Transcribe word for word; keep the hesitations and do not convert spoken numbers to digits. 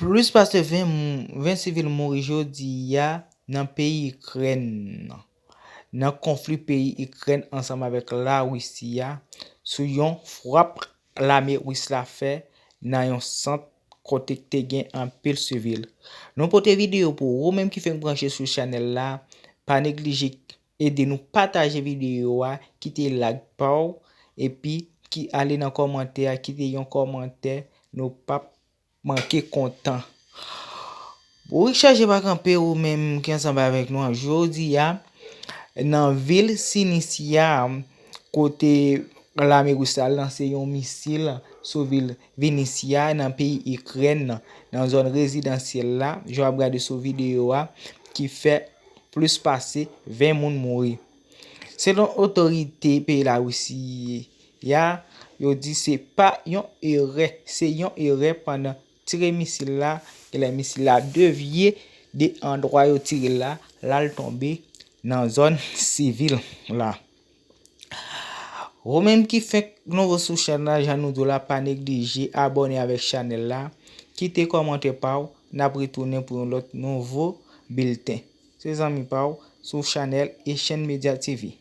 Plis pase ven, ven sivil mouri jodi a nan peyi Ikrèn, nan konfli peyi Ikrèn ansanm avèk Larisi a, sou yon frap lame ris la fè nan yon sant kote k te gen anpil sivil. Nou pote videyo pou ou menm ki fenk branche sou chanèl la, pa neglije ede nou pataje videyo a, kite like pa w, epi ki ale nan kòmantè a, kite yon kòmantè, nou p ap manke kontan. Bourik chaje pa kanpe ou menm ki ansanm avèk nou an jodi a nan vil Sinisi a, kote lame ris la lanse yon misil sou vil Vinisi a nan peyi Ikrèn nan zòn rezidansyèl la, jan w ap gade sou videyo a, ki fè plis pase ven moun mouri. Selon otorite peyi Larisi a, yo di se pa yon erè, se yon erè pandan tire misil la, genlè misil la devye de andwa yo tire l la, l al tonbe nan zòn sivil la. Ou menm ki fenk nouvo sou chèn la, jan nou di w la, pa neglije abòne avèk chanèl la, kite kòmantè pa w, n ap retounen pou yon lòt nouvo bilten. Se zanmi pa w sou chanèl Echann Media T V.